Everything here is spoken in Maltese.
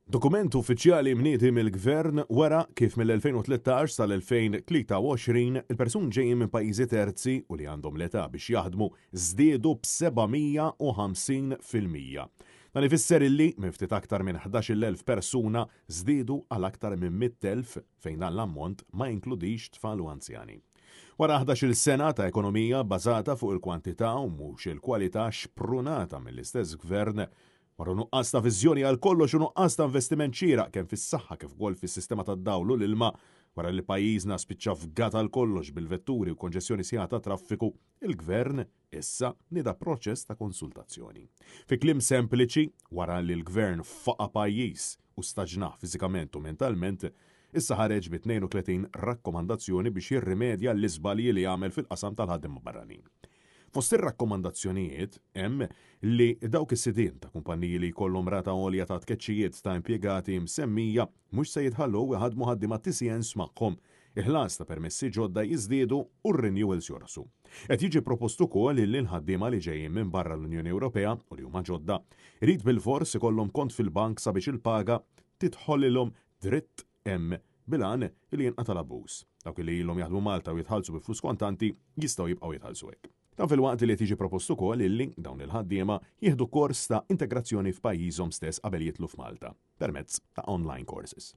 Dokument uffiċjali mniedi mill-Gvern wera kif mill-2013 sal-2023 il-persuni ġejjin minn pajjiżi terzi u li għandhom l-età biex jaħdmu żdiedu b'750%. Dan ifisser illi minn ftit aktar minn 11,000 persuna żdiedu għal aktar minn 100,000 fejn dan l-ammont ma jinkludix tfal u anzjani. Wara 11-il sena ta' ekonomija bbażata fuq il-kwantità u mhux il-kwalità xprunata mill-istess Gvern, Wara nuqqas ta' viżjoni għal kollox u nuqqas ta' investiment xieraq kemm fis-saħħa kif ukoll fis-sistema tad-dawl u l-ilma, wara li pajjiżna spiċċa fgat għal kollox bil-vetturi u konġestjoni sħiħa ta' traffiku, il-Gvern issa nieda proċess ta' konsultazzjoni. Fi kliem sempliċi, wara li l-Gvern faqa' pajjiż u staġnah fiżikament u mentalment, issa ħareġ bi 32 rakkomandazzjoni biex jirrimedja l-iżbalji li għamel fil-qasam tal-ħaddiema barranin. Fost ir-rakkomandazzjonijiet hemm li dawk is-sidien ta' kumpanniji li jkollhom rata għolja ta' tkeċċijiet ta' impjegati msemmija mhux se jitħallew iħaddmu ħaddiema TCNs magħhom, il-ħlas ta' permessi ġodda jiżdiedu u r-renewals jorħsu. Qed jiġi propost ukoll li l-ħaddiema li ġejjin minn barra l-Unjoni Ewropea u li huma ġodda jrid bilfors ikollhom kont fil-bank sabiex il-paga tidħolilhom dritt hemm bil-għan li jinqata' l-abbuż. Dawk li ilhom jaħdmu Malta u jitħallsu bi flus kontanti jistgħu jibqgħu jitħallsu hekk. Dan filwaqt li qed jiġi propost ukoll illi dawn il-ħaddiema jieħdu kors ta' integrazzjoni f'pajjiżhom stess qabel jidħlu f'Malta, permezz ta' online courses.